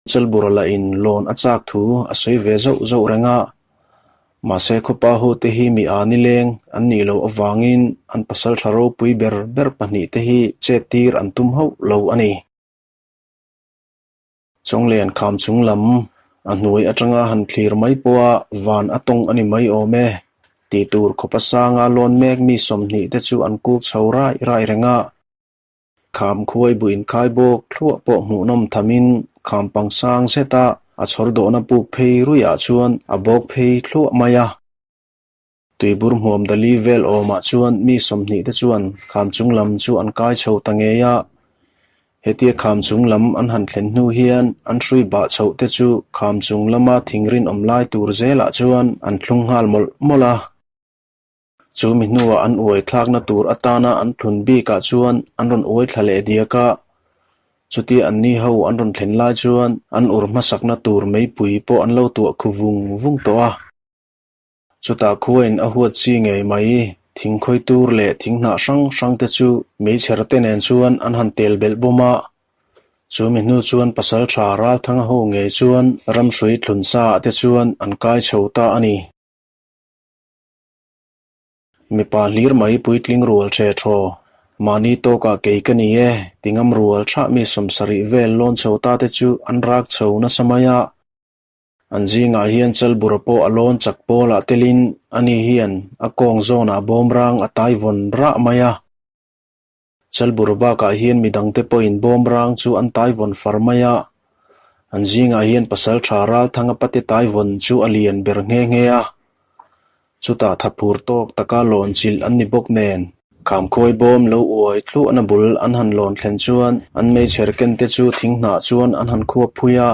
Chalbura lahin lawn a chak thu a sawi ve zauh zauh reng a, mahse khawpa hote hi mi a nileng an nih loh avangin an pasal tha ropui ber ber pahnihte hi chet tir an tum hauh lo a ni. Chawnglen kham chung lam a hnuai atanga han thlir mai pawha van a tawng a ni mai awm e tih tur khawpa sanga lawn mek mi 20 te chu an kuk chho rai rai reng a. Kham khuai bu inkhai bawk thluah pawh hmuhnawm thamin kham pang sang zeta a chhawr dawhna puk phei ruihah chuan a bawk phei thluah mai a. Tuibur hmuam dali vel awmah chuan mi 20 te chuan kham chung lam chu an kai chho ta ngei a. Hetia kham chung lam an han thlen hnu hian an hrui bah chhoh te chu kham chung lama thing rinawm lai tur zelah chuan an thlung nghal mawlh mawlh a. Chu mi hnuah an uai thlakna tur atana an thlun bikah chuan an rawn uai thla leh diak a. Chutia anni ho an rawn thlen lai chuan an ur hmasakna tur meipui pawh an lo tuah khu vung vung tawh a. Chutah khuain a huat chi ngei mai, thing khawi tur leh thing hnah hrang hrang te chu meichher te nen chuan an han tel belh bawm a. Chu mi hnu chuan pasal tha Ralthanga ho ngei chuan ramhrui thlun sa ah te chuan an kai chho ta a ni. Mipa hlir mai puitling rual ṭhe ṭhaw, mahni tawkah kei ka ni e, ti ngam rual ṭhah mi 70 vel lawn chho ta te chu an rak chho nasa mai a. An zingah hian Chalbura pawh a lawn chak pawlah telin ani hian a kawng zawnah bawmrang a tai vawn rah mai a. Chalbura bakah hian midangte pawhin bawmrang chu an tai vawn far mai a. An zingah hian pasalṭha Ralthanga pate tai vawn chu a lian ber nghe nghe a. Chutah thaphur tawk taka lawn chilh an ni bawk nen. Khamkhawi bawm lo uai thluahna bul an han lawn thlen chuan an meichher ken te chu thing hnah chuan an han khuap phui a.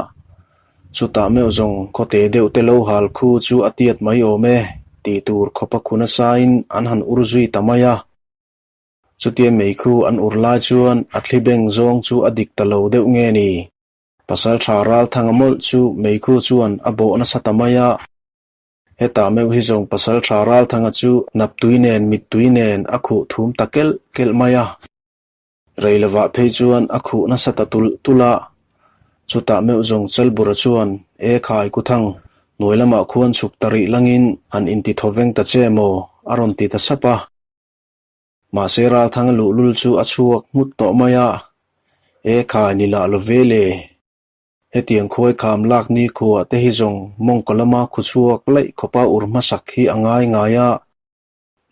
Chutah meuh zawng khawte deuh te lo hal khu chu a tiat mai awm e tih tur khawpa khu nasain an han ur zui ta mai a. Chutia meikhu an ur lai chuan a thli beng zawng chu a dik ta lo deuh nge ni. Pasalṭha Ralthanga mawlh chu meikhu chuan a bawh nasa ta mai a. Hetah meuh hi zawng Pasalṭha Ralthanga chu hnaptui nen mittui nen a khuh thum ta kelh kelh mai a. Rei lovah phei chuan a khuh nasa ta tulh tulh a. Chutah meuh zawng Chalbura chuan, E khai Kuthang, hnuai lamah khuan chhuk ta rih langin han inti thawveng ta che maw? a rawn ti ta sap a. Mahse Ralthanga luhlul chu a chhuak nghut tawh mai a, E khai ni lah lo ve le. Hetiang khuai kham lak ni khuah te hi zawng mawngkaw lama khu chhuak laih khawpa ur hmasak hi a ngai ngai a.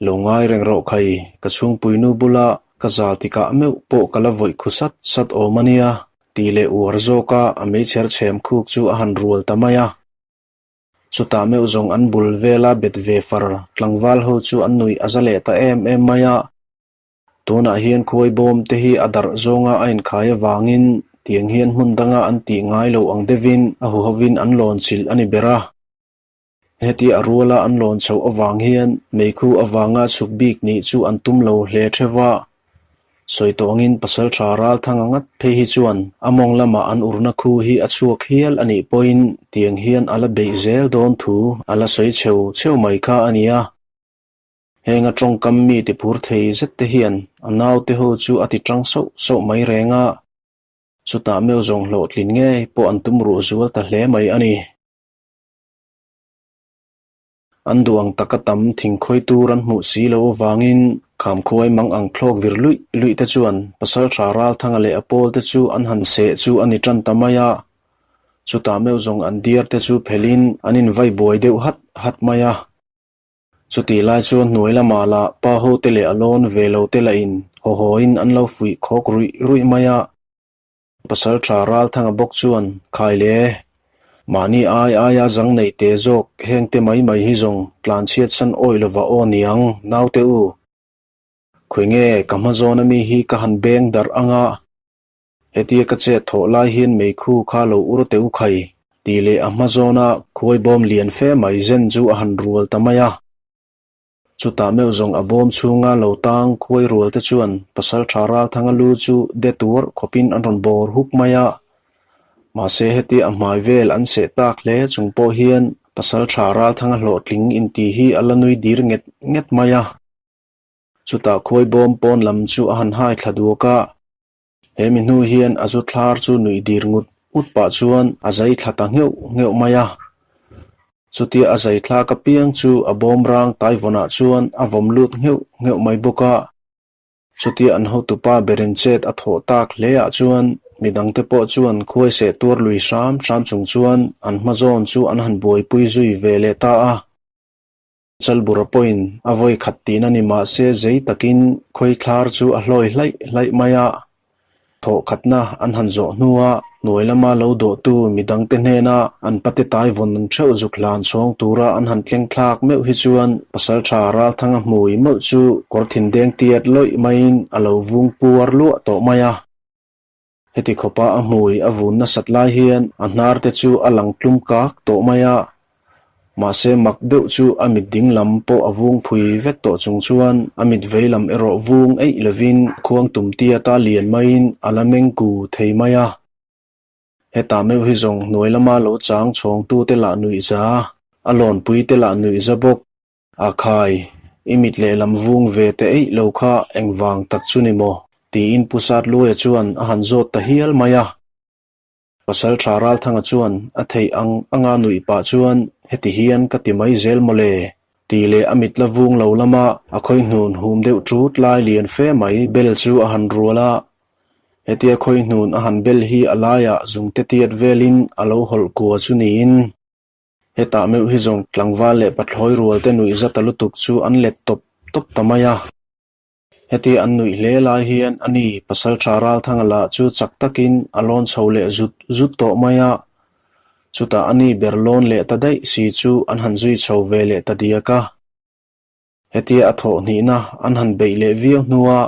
Lo ngai reng rawh khai, ka chhungpui nu bula ka zal tikah meuh pawh ka la vawih khu sat sat awm a nia, tih leh uar zawka a meichher chhem khuk chu a han rual ta mai a. Chutah meuh zawng an bul vela bet ve far tlangval ho chu an nuih a za leh ta em em mai a. Tunah hian khuai bawm te hi a darh zawnga a inkhai avangin tiang hian hmun danga an tih ngai lo ang deuhin a huhovin an lawn chilh a ni ber a. Heti a ruala an lawn chhoh avang hian meikhu avanga chhuk bik nih chu an tum lo hle theuh a. Sawi tawh angin Pasalṭha Ralthanga ngat phei hi chuan a mawng lamah an urna khu hi a chhuak hial a nih pawhin tiang hian a la beih zel dawn thu a la sawi cheu cheu mai kha a ni a. Heng a tawngkam mi ti phur thei zet te hian a naute ho chu a ti tang sauh sauh mai reng a, chutah meuh zawng hlawhtlin ngei pawh an tum ruh zual ta hle mai a ni. An duh ang taka tam thingkhawi tur an hmuh si loh avangin Khamkhuai mang ang thlawk vir luih luih te chuan Pasalṭha Ralthanga leh a pawl te chu an han seh chu a ni ṭan ta mai a. Chutah meuh zawng an diar te chu phelhin an invai buai deuh hat hat mai a. Chutih lai chuan hnuai lamah lah pa ho te leh a lawn ve lo te lah in haw haw in an lo fuih khawk ruih ruih mai a. Pasalṭha Ralthanga bawk chuan, Khai le, mahni ai aia zang neih te zawk heng te mai mai hi zawng tlan chhiat san awih lova aw niang, naute u. Khawi nge ka hma zawn ami hi ka han beng darh anga, hetia ka chet thawh lai hian meikhu kha lo ur teh u khai, tih leh a hma zawna khuai bawm lian fe mai zen chu a han rual ta mai a. Chutah meuh zawng a bawm chhunga lo tang khuai rual te chuan Pasalṭha Ralthanga lu chu de tuar khawpin an rawn bawr huk mai a. Mahse heti a hmai vel an seh tak hle chung pawh hian Pasalṭha Ralthanga hlawhtling inti hi a la nui dir nget nget mai a. Chutah khuai bawm pawn lam chu a han hai thla duak a. He mi hnu hian a zu thlar chu nuih dir ngut ngut pah chuan a zai thla ta ngheuh ngheuh mai a. Chutia a zai thlak apiang chu a bawm rang taivawnah chuan a vawm lut ngheuh ngheuh mai bawk a. Chutia an hotupa berin chet a thawh tak hle ah chuan midangte pawh chuan khuai seh tuar lui hram hram chung chuan an hma zawn chu an han buaipui zui ve leh ta a. Chalbura pawhin a vawi khat tihna ni mah se zei takin khawithlar chu a hlawi hlaih hlaih mai a. Thawhkhatna an han zawh hnuah hnuai lama lo dawhtu midangte hnena an pate taivawn an theuh zuk hlan chhawng tura an han tleng thlak meuh hi chuan Pasalṭha Ralthanga hmui mawlh chu kawr thindeng tiat lawih maiin a lo vung puar luah tawh mai a. Heti khawpa a hmui a vun nasat lai hian a hnar te chu a lang tlum kak tawh mai a, mahse mak deuh chu a mit ding lam pawh a vung phui vek tawh chung chuan a mit vei lam erawh vung eih lovin khuang tum tiata lian maiin a la meng ku thei mai a. Hetah meuh hi zawng hnuai lama lo chang chhawngtute lah nuihza, a lawnpuite lah nuihza bawk. A khai, i mit lehlam vung ve teh eih lo kha engvang tak chu ni maw? tiin Pu Satluaia chuan a han zawt ta hial mai a. Pasalṭha Ralthanga chuan a theih ang anga nuih pah chuan heti hian ka ti mai zel maw le? tih leh a mit la vung lo lama a khawihnun hum deuh ṭut lai lian fe mai bel chu a han rual a. Hetia khawihnun a han bel hi a laiah zungte tiat velin a lo hawlh kua chu niin. Hetah meuh hi zawng tlangval leh pathlawi rual te nuih zata lutuk chu an let tawp tawp ta mai a. Heti an nuih hle lai hian a ni Pasalṭha Ralthanga lah chu chak takin a lawn chho leh zut zut tawh mai a. Chutah a ni ber lawn leh ta daih si chu an han zui chho ve leh ta diak a. Hetia a thawh hnihna an han beih leh viau hnua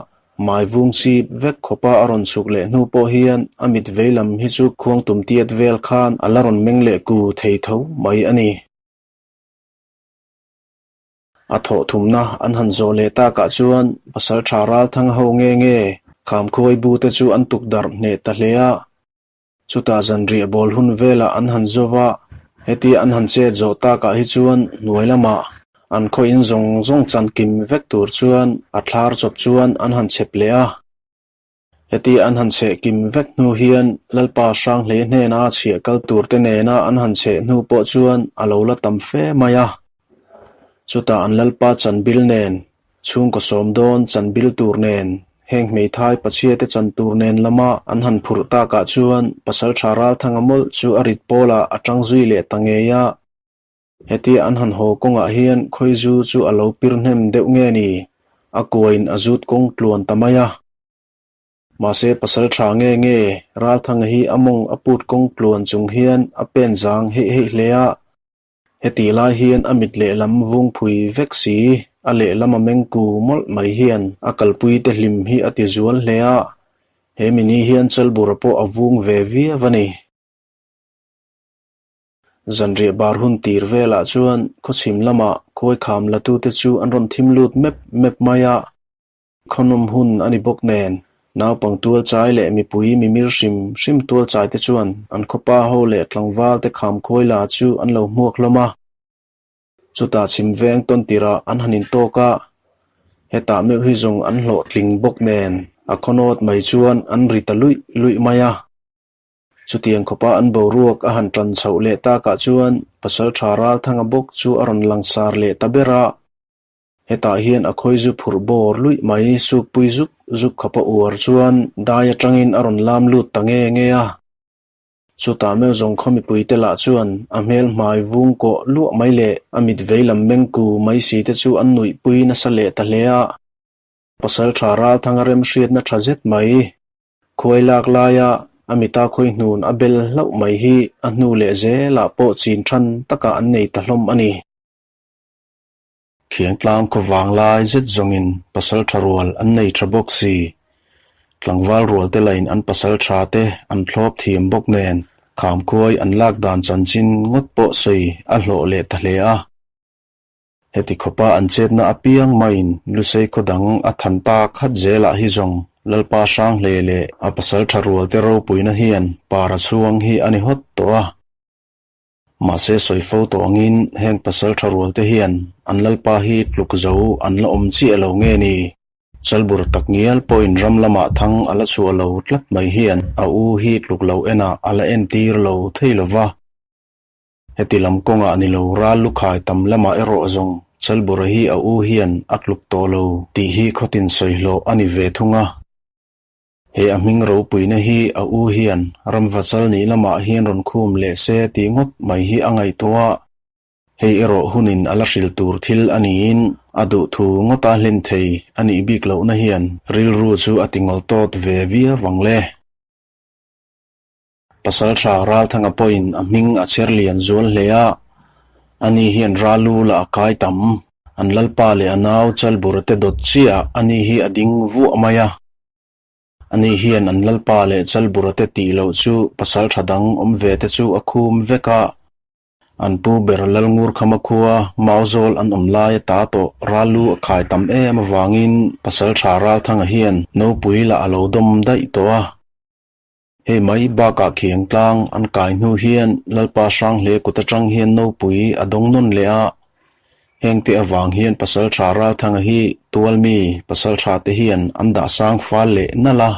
mai vung chip vek khawpa a rawn chhuk leh hnu pawh hian a mit vei lam hi chu khuang tum tiat vel khan a la rawn meng leh ku thei tho mai a ni. A thawh thumna an han zawh leh takah chuan Pasalṭha Ralthanga ho nge nge Khamkhuai bu te chu an tukdarh hneh ta hle a. Chutah zanriah bawl hun velah an han zo va. Hetia an han chet zawh takah hi chuan hnuai lamah an khaw in zawng zawng chan kim vek tur chuan a thlar chawp chuan an han chep leh a. Hetia an han cheh kim vek hnu hian Lalpa Hranghlei hnena chhiah kal turte nena an han cheh hnu pawh chuan a lo la tam fe mai a. Chutah an Lalpa chanbil nen, chhungkaw sawm dawn chanbil tur nen, heng hmeithai pachhiate chan tur nen lama an han phurh takah chuan Pasalṭha Ralthanga mawlh chu a rit pawlah a ṭang zui leh ta ngei a. Hetia an han haw kawngah hian khawizu chu a lo pir hnem deuh nge ni? A kuain a zut kawng tluan ta mai a. Mahse pasal tha nge nge Ralthanga hi a mawng a put kawng tluan chung hian a pen zang heih heih hle a. Hetih lai hian a mit lehlam vung phui vek si, a lehlam a meng ku mawlh mai hian a kalpuite hlim hi a ti zual hle a. He mini hian Chalbura pawh a vung ve viau a ni. Zanriah bar hun tir velah chuan khawchhim lamah khuaikham latute chu an rawn thim lut mep mep mai a. Khawnawm hun a ni bawk nen, naupang tual chai leh mipui mimir hrim hrim tual chai te chuan an khawpa ho leh tlangval te kham khawi la chu an lo hmuak hlawm a. Chutah chhim veng tawn tirah an han intawk a, hetah meuh hi zawng an hlawhtling bawk nen a khawnawt mai chuan an ri ta luih luih mai a. Chutiang khawpa an boruak a han tan chhoh leh takah chuan Pasalṭha Ralthanga bawk chu a rawn langsar leh ta ber a. Hetah hian a khawizu phurh bawr luih mai sukpui zuk zuk khawpa uar chuan dai atangin a rawn lam lut ta nge nge a. Chutah meuh zawng khaw mipuite lah chuan a hmel hmai vung kawh luah mai leh a mit vei lam mengku mai si te chu an nuihpui nasa leh ta hle a. Pasalṭha Ralthanga remhriatna ṭha zet mai. Khuai lak laia a mita khawi hnun a bel hlauh mai hi a hnu leh zelah pawh chin than takah an nei ta hlawm a ni. Khiangtlang khaw vang lai zet zawngin pasal tha rual an nei tha bawk si. Tlangval rual te lain an pasal tha te an thlawp thiam bawk nen khamkhuai an lak dan chanchin ngawt pawh sawi a hlawh leh ta hle a. Heti khawpa an chetna apiang maiin Lusei khaw dang a than ta khat zelah hi zawng Lalpa Hranghle leh a pasal tha rualte ropuina hian para chhuang hi a ni hawt tawh a. Mahse sawi fo tawh angin heng pasal tha rualte hian an Lalpa hi tluk zo an la awm chiah lo nge ni? Chalbur tak ngial pawhin ram lamah thang a la chhuah lo tlat mai hian a u hi tluk lo enah a la entir lo thei lo va. Heti lam kawngah ni lo ral lukhai tam lamah erawh zawng Chalbura hi a u hian a tluk tawh lo tih hi khawtin sawi hlawh a ni ve thung a. He a hming ropuina hi a u hian ramvachal nih lamah hian rawn khum leh se tih ngawt mai hi a ngaihtuah a. Hei erawh hunin a la hrilh tur thil a niin a duhthu ngawta hlen thei a nih bik lohna hian rilru chu a ti ngawl tawt ve viau ang le. Pasalṭha Ralthanga pawhin a hming a chher lian zual hle a, ani hian Ralu lah a kai tam. An lalpa leh a nau Chalbura te dawt chiah ani hi a ding vuah mai a. Ani hian an lalpa leh Chalbura te tih loh chu pasalṭha dang awm ve te chu a khum vek a. An pu ber Lalngurkhama khua Mauzawl an awm lai a ta tawh Ralu a khai tam em avangin pasalṭha Ralthanga hian nopui lah a lo dawm daih tawh a. Hei mai bakah khiang tlang an kai hnu hian Lalpa Hranghle kut atang hian nopui a dawng nawn leh a. Hengte avang hian Pasaltha Ralthanga hi tualmi Pasaltha te hian an dah sang fal leh nalh a.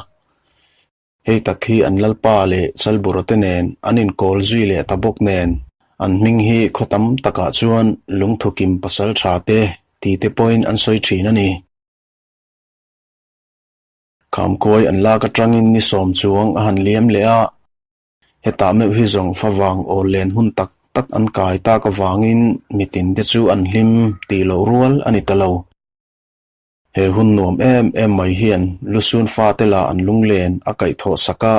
Hei tak hi an Lalpa leh Chalbura te nen an inkawl zui leh ta bawk nen an hming hi khaw tam takah chuan Lungthukim Pasaltha te ti te pawhin an sawi thin a ni. Khamkawi an lak atangin ni sawm chuang a han liam leh a, hetah meuh hi zawng favang awl len hun tak tak an kai tak avangin mitin te chu an hlim tih loh rual a ni ta lo. He hun nuam em em mai hian Lusun fate lah an lunglen a kaihthawh sak a,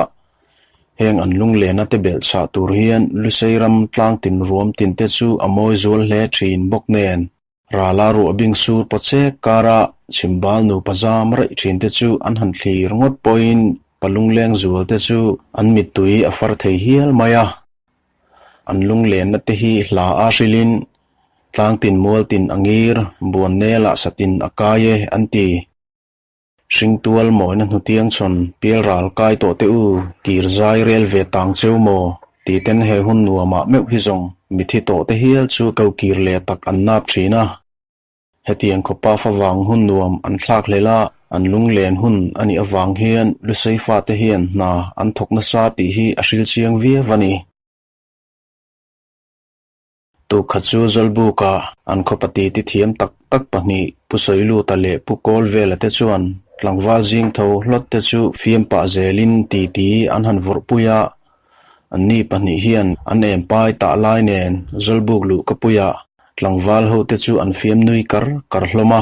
heng an lunglena te belh chhah tur hian Lusei ram tlangtin ruam tin te chu a mawi zual hle thin bawk nen. Rala ruah bing sur paw chek kara chhimbal nupa zam raih thin te chu an han thlir ngawt pawhin pa lungleng zual te chu an mittui a far thei hial mai a. An lunglenna te hi hla a hrilhin tlangtin mualtin a ngir, buan nelah satin a kai e an ti. Hringtual mawina hnutiang chhawn pial ral kai tawh teh u, kir zai rel ve tang cheu maw? Titen he hun nuamah meuh hi zawng mithi tawh te hial chu ko kir leh tak an nap thin a. Hetiang khawpa favang hun nuam an thlak hlel a, an lunglen hun a nih avang hian Lusei fate hian hna an thawk nasa tih hi a hril chiang viau a ni. Tukha chu Zawlbuka an khawpa titi thiam tak tak pahnih Pu Sawiluta leh Pu Kawlvela te chuan tlangval zing tho hlawt te chu fiam pah zelin titi an han vawrhpui a. Anni pahnih hian an em pai tah lai nen Zawlbuk luhkapuiah tlangval ho te chu an fiam nui kar kar hlawm a.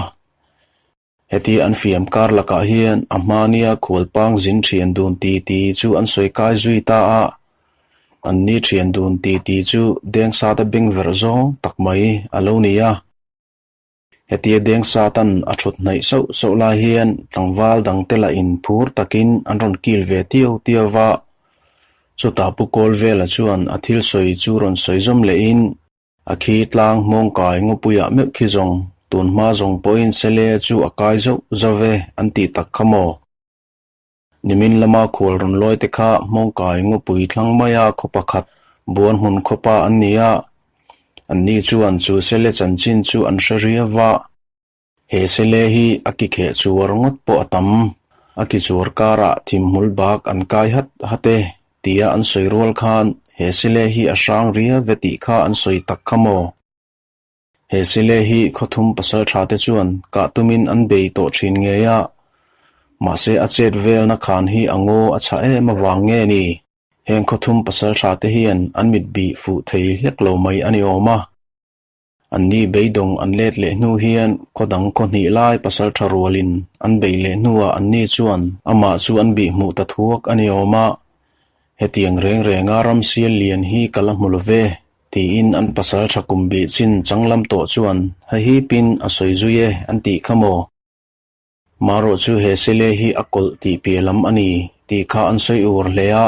Heti an fiam kar lakah hian a hmania khualpang zin thian dun titi chu an sawi kai zui ta a. Anni thian dun titi chu Dengsata beng verh zawng tak mai a lo ni a. Hetia Dengsatan a thut hnaih sauh sauh lai hian tlangval dangte lahin phur takin an rawn kil ve tiu tiu va. Chutah Pu Kawlvela chuan a thil sawi chu rawn sawi zawm lehin, A khi tlang hmawngkai ngawpuiah meuh khi zawng, tun hma zawng pawhin Sele chu a kai zauh zauh ve an tih tak kha maw? Nimin lama khual rawn lawi te kha hmawngkai ngawpui thlang maia khaw pakhat buan hmun khawpa an ni a, anni chuan chu Sele chanchin chu an hre riau va. He Sele hi a ki kheh chuar ngawt pawh a tam. A ki chuar karah thimhmul bak an kai hat hat e tia an sawi rual khan he Sele hi a hrang riau ve tih kha an sawi tak kha maw? He Sele hi khawthum pasal tha te chuan kah tumin an bei tawh thin ngei a, mahse a chet velna khan hi a ngaw a chhah em avang nge ni? Heng khawthum pasal tha te hian an mit bih fuh thei hlek lo mai a ni awm a. Anni beidawng an let leh hnu hian khaw dang khaw hnih lai pasal tha rualin an bei leh hnuah anni chuan amah chu an bih hmuh ta thuak a ni awm a. Hetiang reng renga ram sial lian hi ka la hmu lo ve, tiin an pasal tha kum bih chin changlam tawh chuan hahipin a sawi zui e an tih kha maw? Marawh chu he sele hi a kawlh tih piah lam a ni tih kha an sawi ur hle a.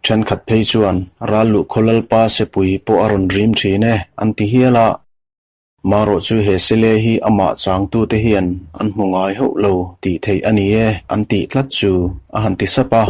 Thenkhat phei chuan ral luh khaw lalpa sepui pawh a rawn rim thin e an ti hial a. Marawh chu he sele hi amah changtute hian an hmu ngai hauh lo tih theih a ni e an tih tlat chu a han ti sap a.